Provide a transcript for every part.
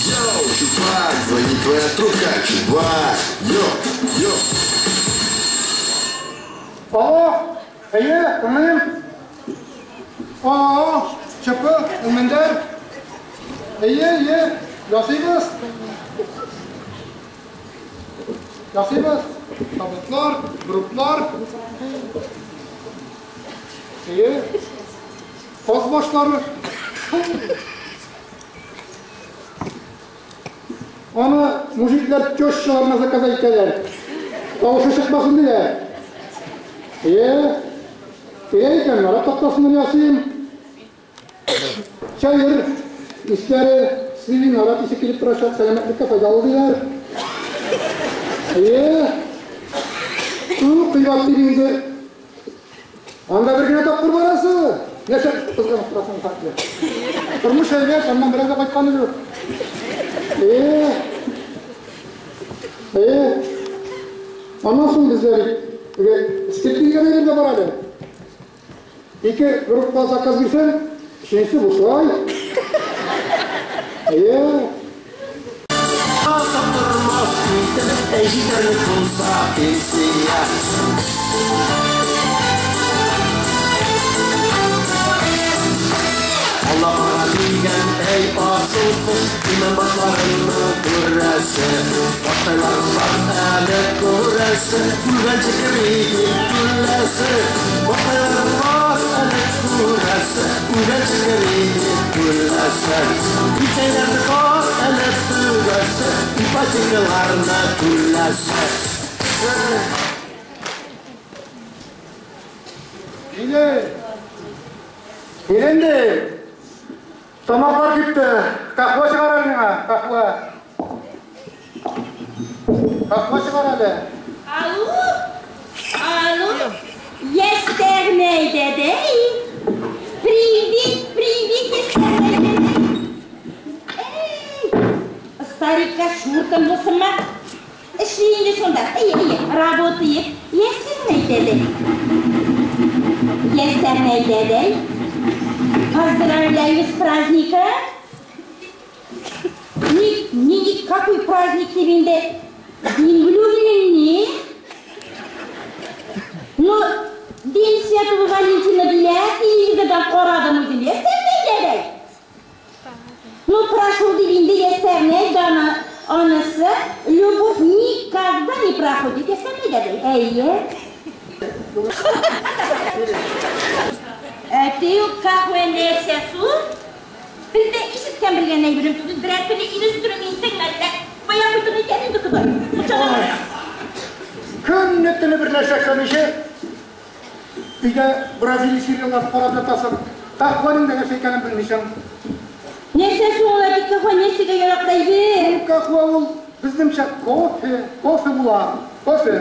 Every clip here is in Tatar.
Йоу, чувак, звонит твоя трубка, чувак, йо, йо. Алло, әйе, тыңлыйм. А, ЧП, Әлмәндәр. Әйе, әйе, ясыйбыз. Ясыйбыз. Табутлар, групплар. Әйе. Каз башлары. Аны мужиклар тещаларына заказ итәләр. Тавышы чыкмасын диләр. Әйе. Кирәк икән, нарат тактасыннан ясыйм. Чәер исләре, сливи нарат исе килеп торачак, сәламәтлеккә файдалы диләр. Әйе. Күп кыйбат дип инде. Анда бер генә тапкыр барасы. Нәрсә кызганып торасың хәтле. Тормыш әйбәт, аннан берәү дә кайтканы юк. Әйе. Әйе. Аннан соң бездә бит теге скидка дигән әйбер дә бар әле. Ике группа заказ бирсәң, өченчесе бушлай. Әйе. Тормас итеп, җитәрлек булса пенсия. Алла кара дигән, әй асыл кош, имән башларыңны күрәсе. Баштайларың бар әле күрәсе, үлгәнче кредит түләсе. Баштайларың бар әле күрәсе, үлгәнче кредит түләсе. Итәйләрне бар әле түгәсе, ипотекаларны түләсе. Киле. Килен ди. Тамаклар кипте. Каһвә чыгар әле миңа, каһвә. Каһвә чыгар әле. Алло, алло, Естерней дәдәй. Привет, привет, Естерней дәдәй. Эй, старикка шуртын булсынмы? Эшли инде шунда. Әйе, әйе, работает. Естерней дәдәй. Естерней дәдәй. Поздравляю с праздником. Ни, ни, какой праздник дип инде? День влюбленных. Ну, День Святого Валентина диләр, телевизордан карадым үзем. Естерней дәдәй. Ну, прошел дип инде Естерней дана анысы, любовь никогда не проходит. Естерней дәдәй. Әйе. Әти ул каһвә нәрсә су? Бездә ишеткән белгән әйберем түгел, берәр төрле илүстерү мин теңләдә. Бая куйдың икән инде Ходай. Кочагына. Көнне төне бер нәрсә эшләмичә, өйдә Бразилия сериалларын карап ятасың. Каһвәнең дә нәрсә икәнен белмисең. Нәрсә соң ул әти каһвә нәрсәгә яраклы әйбер? Ул каһвә ул безнеңчә кофе, кофе була, кофе.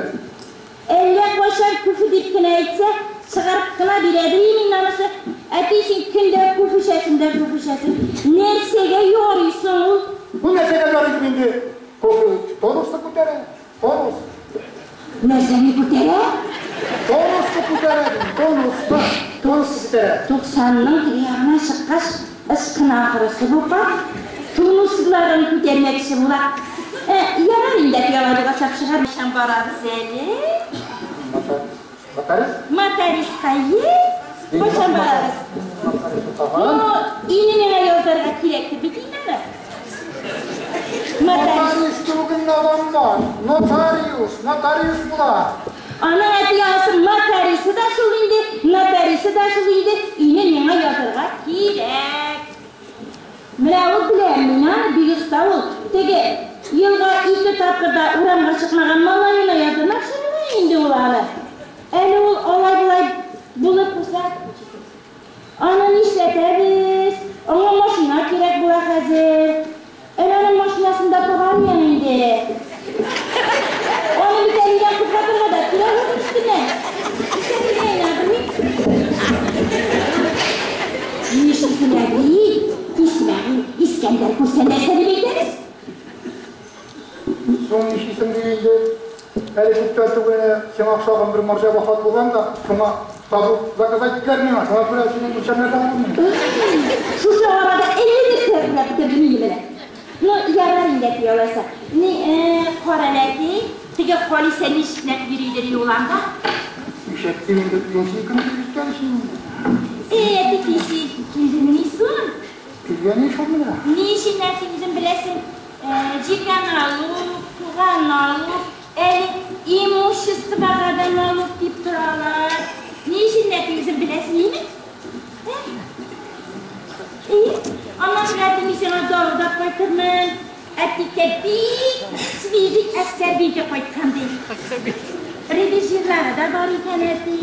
Әллә кайчан кофе дип кенә әйтсә, чыгарып кына бирә мин анысы. Әти син көндә кофе эчәсең дә кофе эчәсең. Нәрсәгә ярый соң ул? Бу нәрсәгә ярый дип инде? Кофе тонусны күтәрә, тонус. Нәрсәне күтәрә? Тонусны күтәрә, тонусны, тонус күтәрә. 90-ның теге ягына чыккач, ышкына ахрысы бу карт. Тонусларын күтәрмәкче була. Ярар инде, пиалады ашап чыгар. Кайчан барабыз әле? Моторист? Мотористка е? Кайчан барабыз? Ну, ине миңа язарга кирәк дип бит инде. Моторист. Моторист түгел наданнар. Нотариус, нотариус була. Аның әти анысы мотористы да шул инде, нотарисы да шул инде. Ине миңа язарга кирәк. Менә ул беләм мин, аны бик оста ул. Теге елга ике тапкыр да урамга чыкмаган малаена яздырмакчы була инде ул аны. Әле ул алай-болай булып куйса, аны нишләтәбез? Аңа машина кирәк була хәзер. Әле аның машинасын да таба алмыйм инде. Аны бит әлегә кузгатырга да кирәк үзен өстенә. Нишләтергә инде, белмим. Нишлисең, әби? Исмәгыйль, Искәндәр күрсә нәрсә Әле күптән түгел сиңа охшаган бер марҗа вафат булган да, шуңа табут заказать иттеләр миңа. Шуңа күрә синең үлчәмнәрдә булмый. Шушы арада әллә нәрсә эшләп бетердем инде менә. Ну, ярар инде, әти, алайса. Ни, кара әле, әти, теге Халисә нишләп йөридер юланда? Ишәтте инде, пенсия көне килеп җиткән өчен инде. Әти, пенсия килдемени соң? Килгән шул менә. Ни өчен, әти, үзең беләсең, җиргә налог, суга налог, әле имуществога да налог дип торалар. Ни өчен, әти, үзең беләсең, име? Аннан соң, әти, мин сиңа дару да кайтырмын. Әтикә бик свежий әскәрбинке кайткан ди. Ревизирлары да бар икән, әти.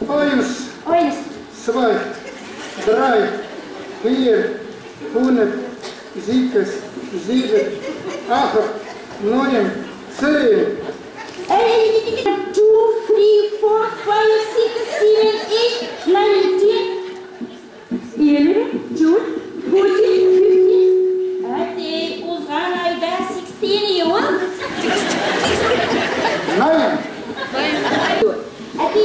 Eins, Eins, zwei, drei, vier, fünf, sechs, sieben, acht, neun, zehn. 2, 3, 4, 5, 6, 7, 8, 9, 10, 11, 12, 14, 15. Әти, узган айда 16 ел. Nein. Әти,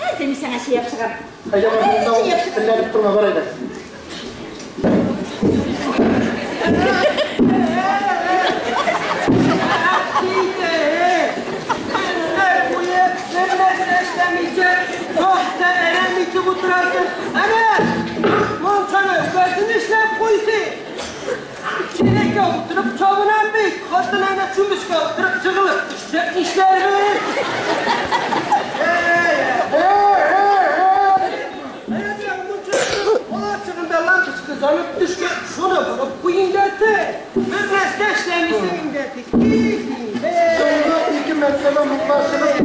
хәзер мин сиңа чәй чыгам. Әйдә, телләнеп торма, бар әйдә. Көннәр буе бер эшләмичә, тахта әрәм итеп утырасың. Әнә, мунчаны үзең эшләп куйсың. Чиләккә утырып чабынам бит, хатын әнә чүмечкә утырып чыгылып төшсә нишләрбез? Lampochka yonib tushgan, shuni burib qo'ying dati. Bir narsa ishlamaysan dati. So'nggi 2 martaba muqassirlik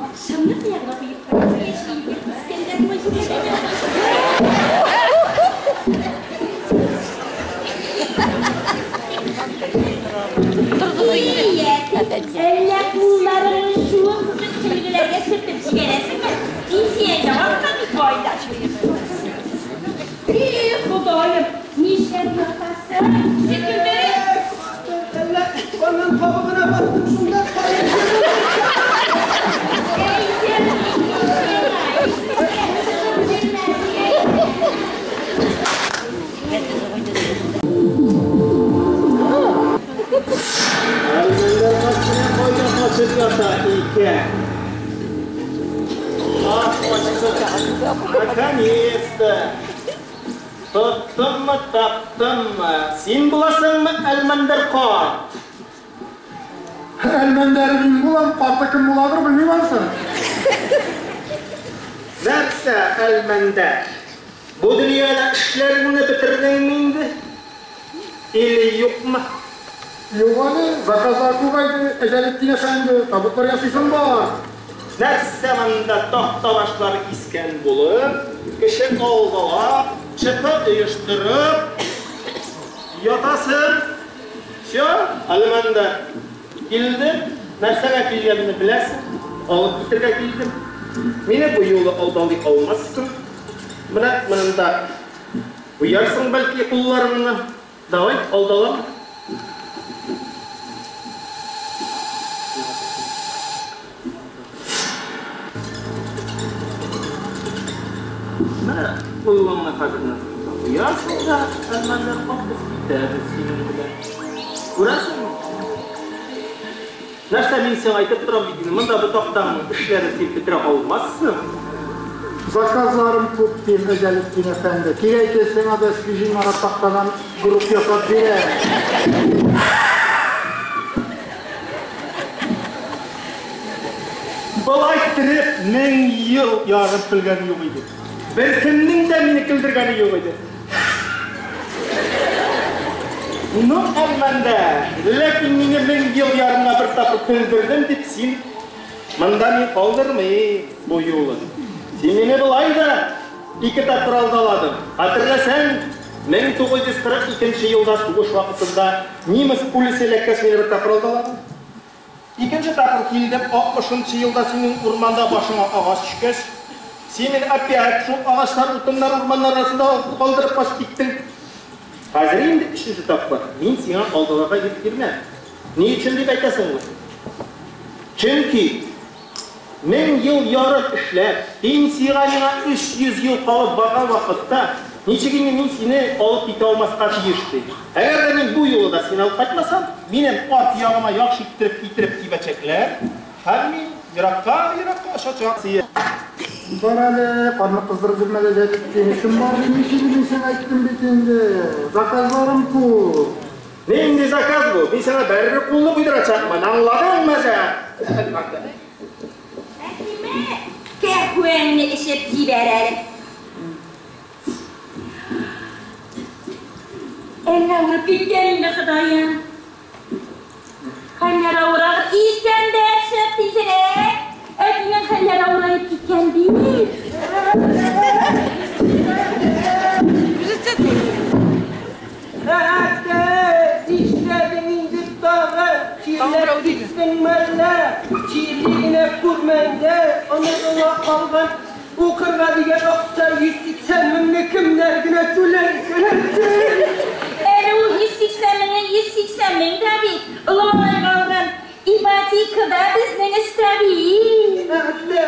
Akşamlık yerine koyup İskender Әллә кулларыңны жуып, сөлгеләргә сөртеп җибәрәсеңме? Пенсиягә вакыт бит айда. Эй, Ходаем, нишләп ятасың? Шикелле. Әллә аның табыгына баттым шунда. Әлмәндәр кашына кайда качып ята икән? Ах, наконец-то! Тоттыммы, таптыммы? Син буласыңмы, Әлмәндәр карт? Әлмәндәр мин булам, карты кем буладыр, белмим ансын. Нәрсә, Әлмәндәр? Бу дөньяда эшләреңне бетердеңме инде? Или юкмы? Юк әле, заказлар күбәйде, Әҗәлетдин әфәнде, табутлар ясыйсың бар. Нәрсә монда такта башлары кискән булып, кеше алдалап, чыпы оештырып ятасың. Всё, Әлмәндәр, килдем, нәрсәгә килгәнемне беләсең, алып китергә килдем. Мине бу юлы алдалый алмассың. Менә монда куярсың бәлки кулларыңны. Давай, алдалам. Менә кулыңны хәзер куярсың да, Әлмәндәр, без китәбез синең белән. Күрәсеңме? Нәрсә мин сиңа әйтеп торам бит инде, монда бу тактаның эшләрен син бетерә алмассың. Заказларым күп дим, Әҗәлетдин әфәнде. Кирәк сиңа да свежий нарат тактадан групп ясап бирәм. Болай иттереп 1000 ел ярып көлгән юк иде. Беркемнең дә мине көлдергәне юк иде. Ну, Әлмәндәр, ләкин мине 1000 ел ярымга бер тапкыр көлдердем дип син монда мин калдырмыйм бу юлын. Син мине болай да 2 тапкыр алдаладың. Хәтерләсәң, 1942 елда сугыш вакытында немец пулясы эләккәч мине бер тапкыр алдаладың. Икенче тапкыр килдем, 60 елда синең урманда башыңа агач төшкәч, син мине опять шул агачлар, утыннар, урманнар арасында калдырып качып киттең. Хәзер инде өченче тапкыр мин сиңа алдыларга ирек бирмәм. Ни өчен дип әйтәсеңме? Чөнки 1000 ел ярым эшләп, пенсиягә миңа 300 ел калып барган вакытта, ничек инде мин сине алып китә алмаска тиеш ди. Әгәр дә мин бу юлы да сине алып кайтмасам, минем арт ягыма яхшы иттереп китереп тибәчәкләр, һәм мин еракка-еракка очачак. Бар әле, карны кыздырып йөрмә дә җәлеп, эшем бар димичә, мин сиңа әйттем бит инде. Заказларым күп. Нинди заказ бу? Мин сиңа бәрбер кулны куйдырачакмын, аңладыңмы син? Әтиме, кәһвәңне эчеп җибәр әле. Әллә авырып киткән инде, Ходаем. Хәлләр авырагыр, Искәндәр, чык тизрәк. Әтинең хәлләр авыраеп киткән бит. Әтә, нишләдең инде тагы? Чирләп киттеңме әллә? Чирли генә күрмәңдә, онытыла калган укырга дигән акча 180 меңне кемнәр генә түләр икән? Әле ул 180 меңнең 180 мең дә бит. Олы малайга алган ипотека да безнең өстә бит. Әтә,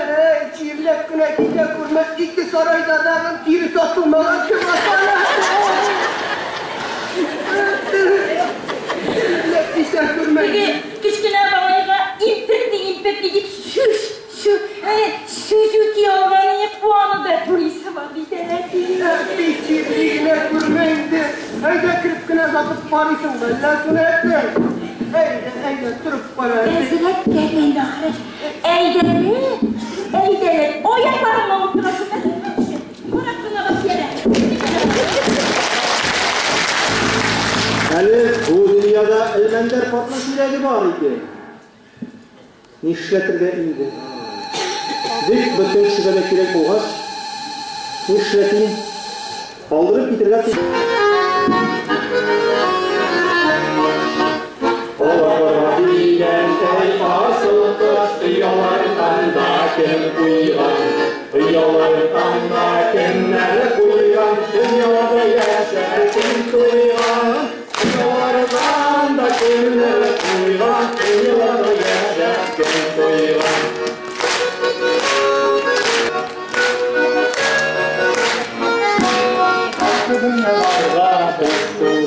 чирләп кенә китә күрмә, ике сарайда тагын тире сатылмаган кем асана? Чирләп китә күрмә. Теге кечкенә малайга импертни дип сүз, Сузуки алган куаны да түлисе бар бит әти. Әти, чирли генә күрмә инде. Әйдә кереп кенә затып карыйсың, әллә шуны әйтмә. Әйдә, әйдә, торып кара. Әзрәк кергән ахры. Әйдәле, әйдәле. Аякларыңа утырасың. Карап кына янә. Әле бу дөньяда Әлмәндәр картның кирәге бар иде. Нишләтергә инде? Бик бөтен кешегә дә кирәк булгач, нишләтим? Калдырып китергә тиеш. Аларга дигән әй асыл кош, оялардан да кем куйган? Оялардан да кемнәр куйган? Дөньяда яшәр кем туйган? Оялардан да кемнәр куйган? Дөньяда яшәр кем туйган? Дөньяларга без